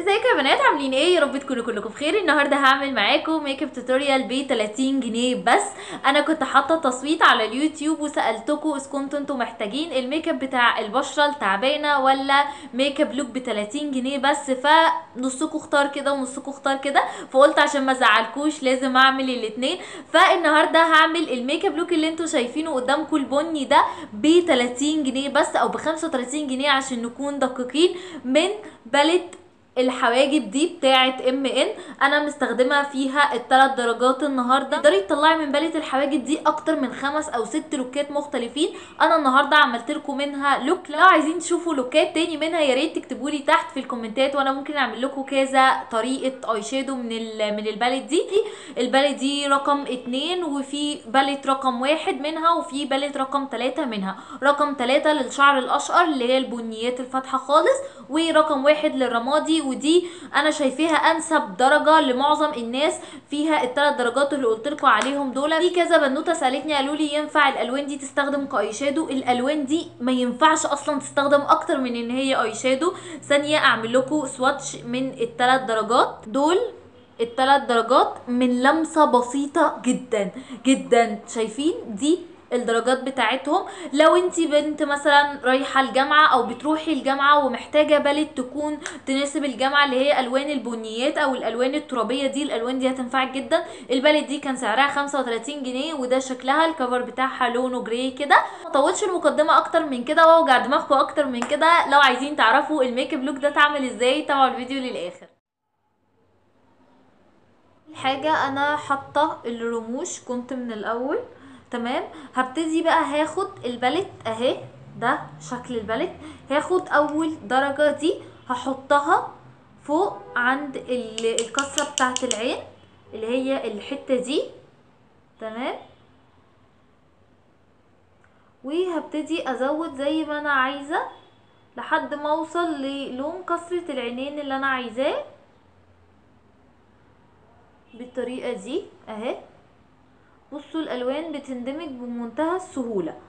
ازيكم يا بنات، عاملين ايه؟ يا رب تكونوا كلكم بخير. النهارده هعمل معاكم makeup tutorial ب 30 جنيه بس. انا كنت حاطه تصويت على اليوتيوب وسالتكم اذا كنتوا انتوا محتاجين الميك اب بتاع البشرة التعبانة ولا makeup look ب 30 جنيه بس، فنصكم اختار كده ونصكم اختار كده، فقلت عشان ما ازعلكوش لازم اعمل الاثنين. فالنهارده هعمل ال makeup look اللي انتوا شايفينه قدامكم البني ده ب 30 جنيه بس، او ب 35 جنيه عشان نكون دقيقين، من palette الحواجب دي بتاعه ام ان. انا مستخدمة فيها الثلاث درجات النهارده. تقدري تطلعي من palette الحواجب دي اكتر من 5 او 6 لوكات مختلفين. انا النهارده عملت لكم منها look. لو عايزين تشوفوا لوكات تاني منها يا ريت تكتبوا لي تحت في الكومنتات، وانا ممكن اعمل لكم كذا طريقه eye shadow من ال palette دي. ال palette دي رقم 2، وفي palette رقم 1 منها، وفي palette رقم 3 منها. رقم 3 للشعر الاشقر اللي هي البنيات الفاتحة خالص، ورقم 1 للرمادي، ودي انا شايفاها انسب درجه لمعظم الناس فيها الثلاث درجات اللي قلت لكم عليهم دول. في كذا بنوته سالتني قالوا لي ينفع الالوان دي تستخدم ك eye shadow؟ الالوان دي ما ينفعش اصلا تستخدم اكتر من ان هي eye shadow. ثانية اعمل لكم swatch من الثلاث درجات دول. الثلاث درجات من لمسه بسيطة جدا جدا، شايفين دي الدرجات بتاعتهم. لو انتي بنت مثلا رايحة الجامعة او بتروحي الجامعة ومحتاجة palette تكون تناسب الجامعة اللي هي الوان البنيات او الالوان الترابيه دي، الالوان دي هتنفعك جدا. ال palette دي كان سعرها 35 جنيه، وده شكلها، ال cover بتاعها لونه gray كده. ما اطولش المقدمة اكتر من كده واوجع دماغكم اكتر من كده. لو عايزين تعرفوا ال makeup look ده اتعمل ازاي تابعوا الفيديو للاخر. حاجة انا حاطه الرموش كنت من الاول، تمام. هبتدي بقى هاخد ال palette اهي، ده شكل ال palette. هاخد اول درجة دي هحطها فوق عند الكسرة بتاعت العين اللي هي الحتة دي، تمام. وهبتدي ازود زي ما انا عايزة لحد ما اوصل للون كسرة العينين اللي انا عايزاه بالطريقة دي اهي. بصوا الالوان بتندمج بمنتهى السهولة.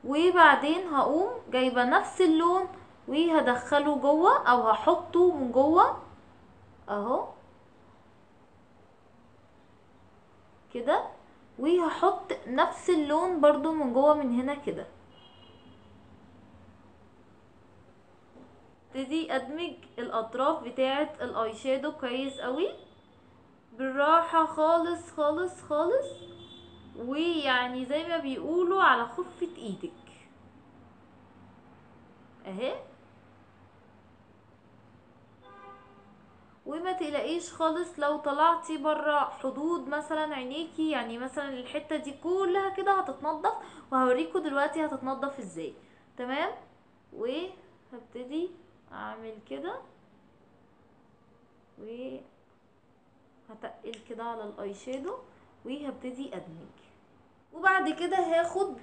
وبعدين هقوم جايبه نفس اللون وهدخله جوه او هحطه من جوه اهو كده، وهحط نفس اللون برضو من جوه من هنا كده. ابتدي ادمج الاطراف بتاعه ال eye shadow كويس قوي بالراحة خالص خالص خالص، ويعني زي ما بيقولوا على خفة ايدك اهي. وما تقلقيش خالص لو طلعتي بره حدود مثلا عينيكي، يعني مثلا الحتة دي كلها كده هتتنضف، وهوريكم دلوقتي هتتنضف ازاي، تمام. وهبتدي اعمل كده وهتقل كده على ال eye shadow وهبتدي ادمج. وبعد كده هاخد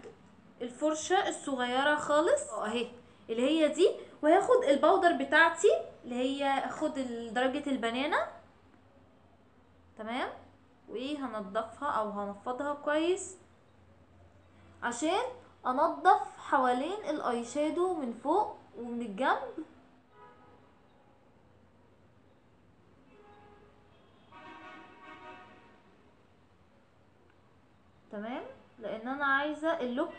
الفرشة الصغيرة خالص اهي اللي هي دي، وهاخد ال powder بتاعتي اللي هي هاخد درجة ال banana، تمام. وهنضفها او هنفضها كويس عشان انضف حوالين ال eye shadow من فوق ومن الجنب. تمام، لان انا عايزه ال look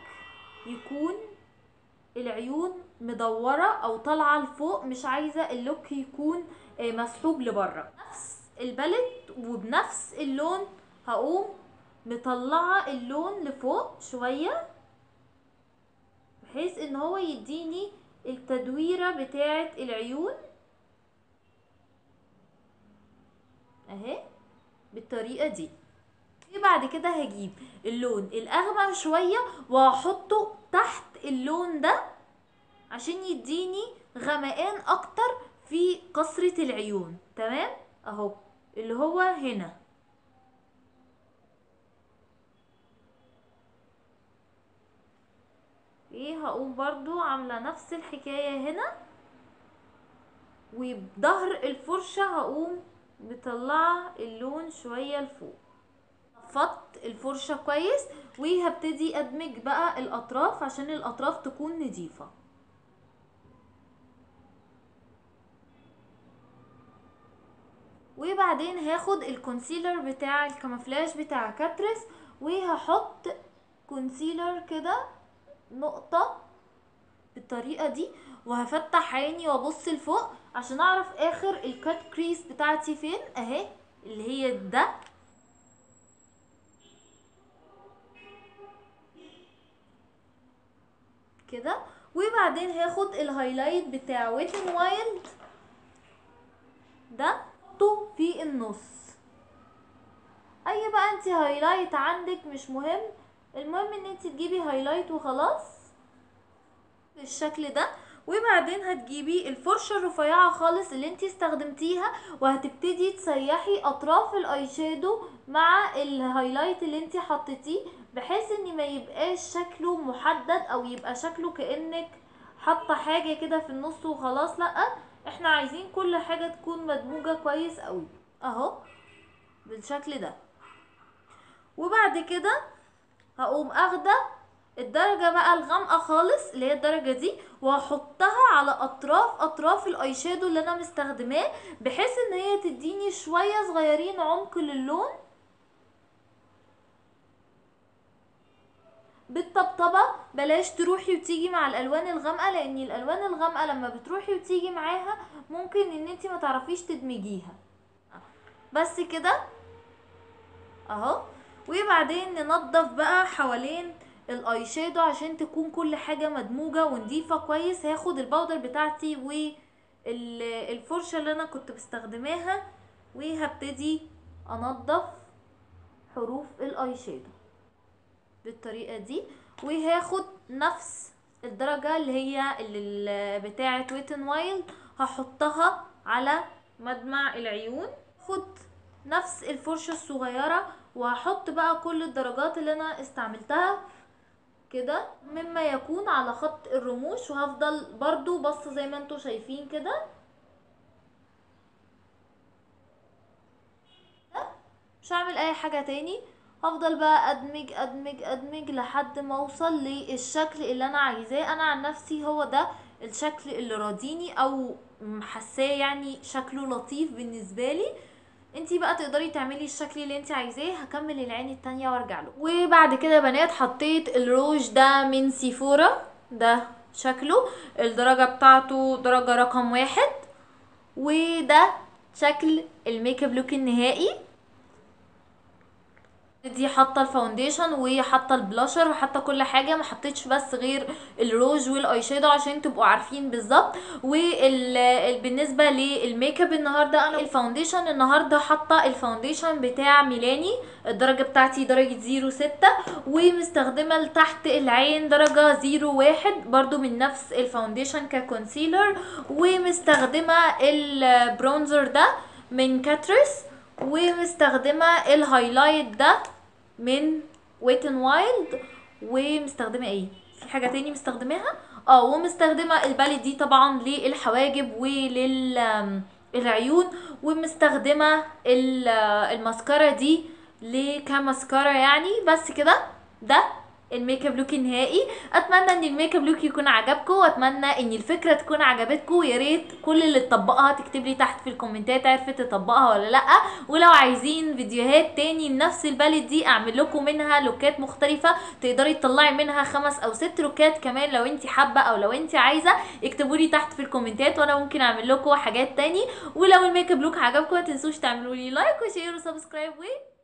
يكون العيون مدورة او طالعه لفوق، مش عايزه ال look يكون مسحوب لبره. نفس ال palette وبنفس اللون هقوم مطلعه اللون لفوق شوية بحيث ان هو يديني التدويره بتاعه العيون اهي بالطريقة دي. بعد كده هجيب اللون الاغمق شوية وهحطه تحت اللون ده عشان يديني غمقان اكتر في كسرة العيون، تمام اهو اللي هو هنا. ايه هقوم برضو عامله نفس الحكاية هنا، وبظهر الفرشة هقوم مطلعه اللون شوية لفوق. فضت الفرشة كويس، وهبتدي ادمج بقى الاطراف عشان الاطراف تكون نظيفة. وبعدين هاخد ال concealer بتاع ال camouflage بتاع Catrice، وهحط concealer كده نقطة بالطريقة دي، وهفتح عيني وابص لفوق عشان اعرف اخر ال cut crease بتاعتي فين اهي، اللي هي ده. كده. وبعدين هاخد ال highlight بتاع Wet n Wild ده حطه في النص. اي بقى انت highlight عندك مش مهم، المهم ان انت تجيبي highlight وخلاص بالشكل ده. وبعدين هتجيبي الفرشة الرفيعة خالص اللي انت استخدمتيها، وهتبتدي تسيحي اطراف ال eye shadow مع ال highlight اللي انت حطيتيه، بحيث ان ما يبقاش شكله محدد او يبقى شكله كأنك حاطه حاجة كده في النص وخلاص. لا، احنا عايزين كل حاجة تكون مدموجة كويس قوي اهو بالشكل ده. وبعد كده هقوم اخده الدرجة بقى الغامقة خالص اللي هي الدرجة دي، وهحطها على اطراف ال eye shadow اللي انا مستخدماه، بحيث ان هي تديني شوية صغيرين عمق للون. بالطبطبة، بلاش تروحي وتيجي مع الالوان الغامقة، لان الالوان الغامقة لما بتروحي وتيجي معاها ممكن ان انتي ما تعرفيش تدمجيها. بس كده اهو. وبعدين ننضف بقى حوالين ال eye shadow عشان تكون كل حاجة مدموجة ونضيفة كويس. هاخد ال powder بتاعتي والفرشة اللي انا كنت بستخدماها، وهبتدي انضف حروف ال eye shadow بالطريقة دي. وهاخد نفس الدرجة اللي هي اللي بتاعة Wet n Wild، هحطها على مدمع العيون. خد نفس الفرشة الصغيرة وهحط بقى كل الدرجات اللي انا استعملتها كده مما يكون على خط الرموش، وهفضل برضو بص زي ما انتوا شايفين كده. مش هعمل اي حاجة تاني، هفضل بقى ادمج ادمج ادمج لحد ما اوصل للشكل اللي انا عايزاه. انا عن نفسي هو ده الشكل اللي راضيني او حاساه، يعني شكله لطيف بالنسبة لي. انتي بقى تقدري تعملي الشكل اللي انتي عايزاه. هكمل العين التانية وارجع له. وبعد كده يا بنات حطيت الروج ده من Sephora، ده شكله، الدرجة بتاعته درجة رقم 1، وده شكل ال makeup look النهائي. دي حاطه ال foundation وحاطه البلاشر وحاطه كل حاجة، ما حطيتش بس غير الروج وال eye shadow عشان تبقوا عارفين بالظبط. وبالنسبة للميك اب النهارده، انا ال foundation النهارده حاطه ال foundation بتاع Milani، الدرجة بتاعتي درجه 06، ومستخدمه لتحت العين درجه 01 برضو من نفس ال foundation ك concealer، ومستخدمه ال bronzer ده من Catrice، ومستخدمه ال highlight ده من Wet n Wild، ومستخدمة ايه في حاجة تاني مستخدماها، ومستخدمه ال palette دي طبعا للحواجب وللعيون، ومستخدمه الماسكارا دي لكماسكارا يعني. بس كده ده ال makeup look النهائي. اتمنى ان ال makeup look يكون عجبكم، واتمنى ان الفكرة تكون عجبتكم. يا ريت كل اللي تطبقها تكتب لي تحت في الكومنتات عرفت تطبقها ولا لا، ولو عايزين فيديوهات تاني لنفس ال palette دي اعمل لكم منها لوكات مختلفة تقدري تطلعي منها 5 او 6 لوكات كمان لو انت حابة او لو انت عايزه، اكتبوا لي تحت في الكومنتات وانا ممكن اعمل لكم حاجات تاني. ولو ال makeup look عجبكم ما تنسوش تعملوا لي like و share و subscribe. و